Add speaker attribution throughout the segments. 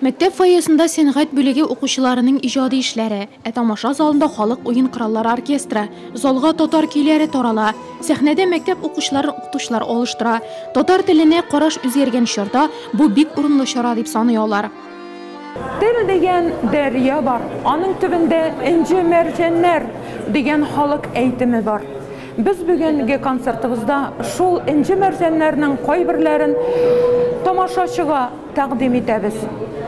Speaker 1: Мәктәп фойесында сәнгать бүлеге укучыларының иҗади эшләре, ә тамаша залында халык уен кораллары оркестры. Залга татар көйләре тарала. Сәхнәдә мәктәп укучыларын укытучылар алыштыра. Татар теленә караш үзгәргән чорда бу бик урынлы чара дип саный алар.
Speaker 2: Тел дигән дәрья бар, аның төбендә энҗе мәрҗәннәр дигән халык әйтеме бар. Без бүгенге концертыбызда шул энҗе мәрҗәннәрнең кайберләрен тамашачыга тәкъдим итәбез.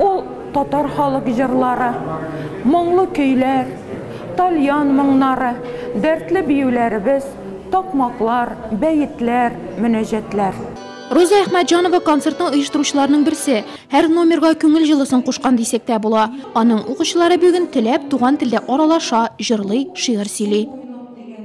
Speaker 2: Ул татар халык җырлары, моңлы көйләр, тальян моңнары, дәртле биюләребез, такмаклар, бәетләр, мөнәҗәтләр.
Speaker 1: Роза Әхмәтҗанова концертны оештыручыларның берсе. Һәр номерга күңел җылысын кушкан дисәк тә була. Аның укучылары бүген теләп туган телдә аралаша, җырлый, шигырь сөйли.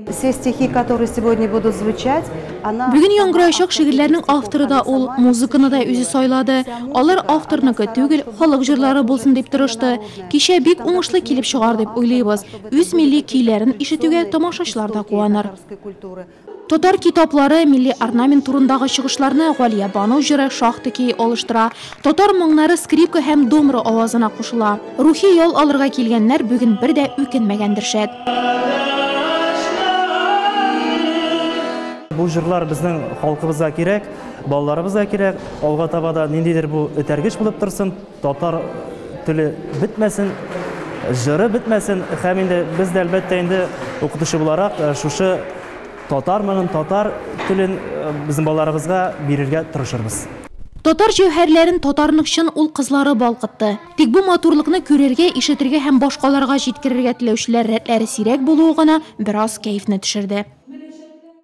Speaker 3: Все стихи, которые сегодня будут звучать, она...
Speaker 1: Бүген яңгыраячак шигырьләрнең авторы да ул, музыканы да үзе сайлады. Алар авторныкы түгел, халык җырлары булсын дип тырышты. Кичә бик уңышлы килеп чыгар дип уйлыйбыз. Үз милли көйләрен ишетүгә тамашачылар да куаныр. Татар китаплары, милли орнамент турындагы чыгышларны Галия Бану җыры, шахта көе алыштыра. Татар моңнары скрипка һәм домра авазына кушыла. Рухи ял алырга килгәннәр бүген бер дә үкенмәгәндер шәт.
Speaker 4: Бу җырлар безнең халкыбызга кирәк, балаларыбызга кирәк. Алга таба да ниндидер бу этәргеч булып торсын, татар теле бетмәсен, җыры бетмәсен. Һәм инде без дә әлбәттә инде укытучы буларак шушы татар моңын, татар телен безнең балаларыбызга бирергә тырышырбыз.
Speaker 1: Татар җәүһәрләрен татарның чын ул кызлары балкытты. Тик бу матурлыкны күрергә, ишетергә һәм башкаларга җиткерергә теләүчеләр рәтләре сирәк булуы гына бераз кәефне төшерде.